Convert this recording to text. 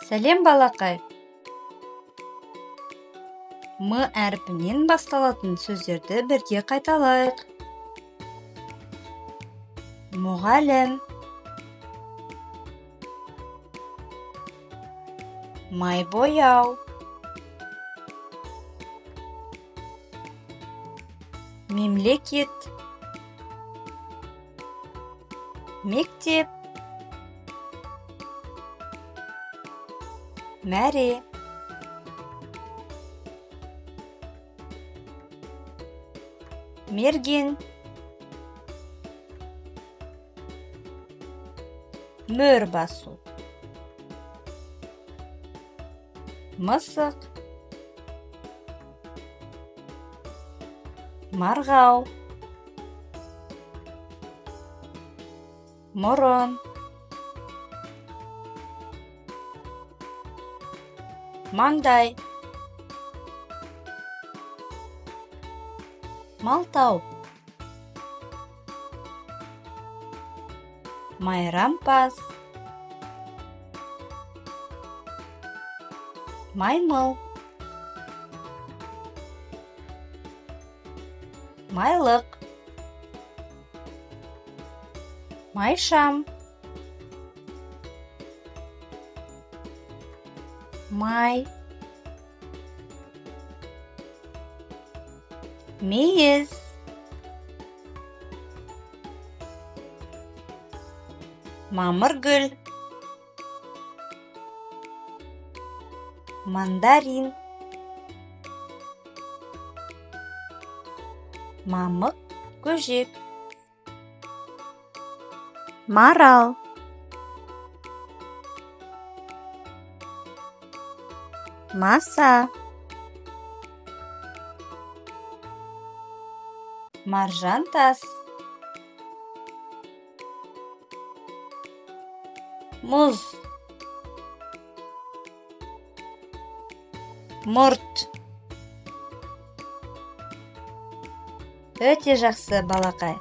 Сәлем, балақай. М әрпінен басталатын сөздерді бірге қайталайық. Мұғалім. Май бояу. Мемлекет. Мектеп. Мәре. Мерген. Мөр басу. Мысық. Марғау. Мұрын. Маңдай. Малтау. Майрампаз. Маймыл. Майлық. Майшам. Май. Мейіз. Мамыргүл. Мандарин. Мамық көжек. Марал. Маса. Маржан тас. Мұз. Мұрт. Өте жақсы, балақай.